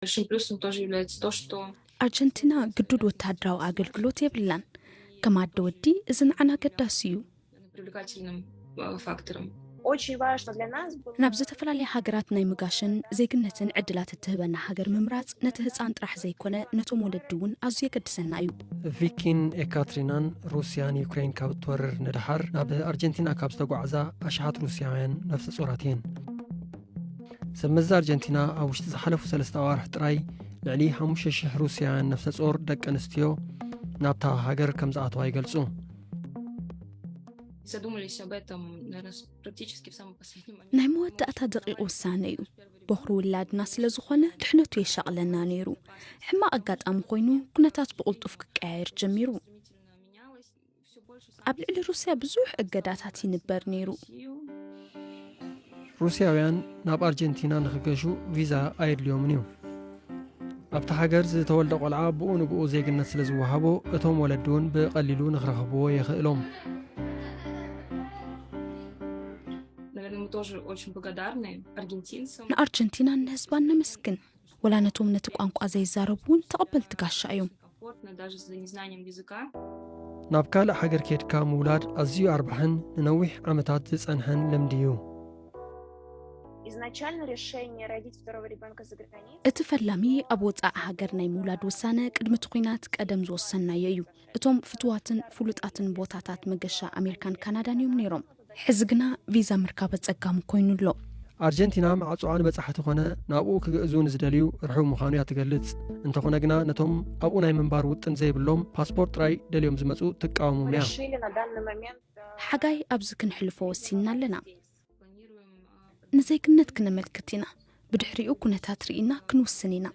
Большим плюсом тоже является то, что ኣርጀንቲና ግዱድ ወታደራዊ ኣገልግሎት የብላን። ከም ኣደ ወዲ እዚ ንዓና ኣገዳሲ እዩ። Привлекательным э, фактором. Очень важно, что для нас было... ናብ ዝተፈላለያ ሃገራት ናይ ምጋሽን ዜግነትን ዕድላት እትህበና ሃገር ምምራፅ ነቲ ህፃን ጥራሕ ዘይኮነ ነቶም ወለዲ እውን ኣዝዩ የገድሰና እዩ። ቪኪን ኤካትሪናን ሩስያን ዩክሬን ካብ እትወርር ንደሓር ናብ ኣርጀንቲና ካብ ዝተጓዕዛ ኣሽሓት ሩስያውያን ነፍሰ ጾራት እየን። ሰብ መዚ ኣርጀንቲና ኣብ ውሽጢ ዝሓለፉ ሰለስተ ኣዋርሕ ጥራይ ልዕሊ ሓሙሽተ ሽሕ ሩስያውያን ነፍሰ ጾር ደቂ ኣንስትዮ ናብታ ሃገር ከም ዝኣተዋ ይገልጹ። Задумались об этом, наверное, практически в самый последний момент. ናይ መወዳእታ ደቂቕ ውሳነ እዩ። ቦኽሪ ውላድና ስለ ዝኾነ ድሕነቱ የሻቕለና ነይሩ። ሕማቕ ኣጋጣሚ ኮይኑ ኩነታት ብቕልጡፍ ክቀያየር ጀሚሩ። ኣብ ልዕሊ ሩስያ ብዙሕ እገዳታት ይንበር ነይሩ። ሩስያውያን ናብ ኣርጀንቲና ንኽገሹ ቪዛ ኣየድልዮምን እዩ። ኣብቲ ሃገር ዝተወልደ ቆልዓ ብኡ ንብኡ ዜግነት ስለ ዝወሃቦ እቶም ወለዲ እውን ብቐሊሉ ንኽረኽብዎ የኽእሎም። Наверное, мы тоже очень благодарны аргентинцам. ንኣርጀንቲናን ንህዝባን ነመስግን። ወላ ነቶም ነቲ ቋንቋ ዘይዛረቡ እውን ተቐበልቲ ጋሻ እዮም። Комфортно даже за незнанием языка. ናብ ካልእ ሃገር ኬድካ ምውላድ ኣዝዩ ኣርባሕን ንነዊሕ ዓመታት ዝጸንሐን ልምዲ እዩ። Изначально решение родить второго ребенка за границей እቲ ፈላሚ ኣብ ወጻኢ ሃገር ናይ ምውላድ ውሳነ ቅድሚ እቲ ኲናት ቀደም ዝወሰናዮ እዩ። እቶም ፍትዋትን ፍሉጣትን ቦታታት መገሻ ኣሜሪካን ካናዳን እዮም ነይሮም። ሕዚ ግና ቪዛ ምርካብ ኣጸጋሚ ኮይኑ ኣሎ። ኣርጀንቲና ማዕጾኣ ንበጻሕቲ ኾነ ናብኡ ክግዕዙ ንዝደልዩ ርሑው ምዃኑ እያ ትገልጽ። እንተኾነ ግና ነቶም ኣብኡ ናይ ምንባር ውጥን ዘይብሎም ፓስፖርት ጥራይ ደልዮም ዝመጹ ትቃወሞም እያ። решили на данный момент э, ሓጋይ ኣብዚ ክንሕልፎ ወሲንና ኣለና። ንዜግነት ክነመልክት ኢና። ብድሕሪኡ ኩነታት ርኢና ክንውስን ኢና።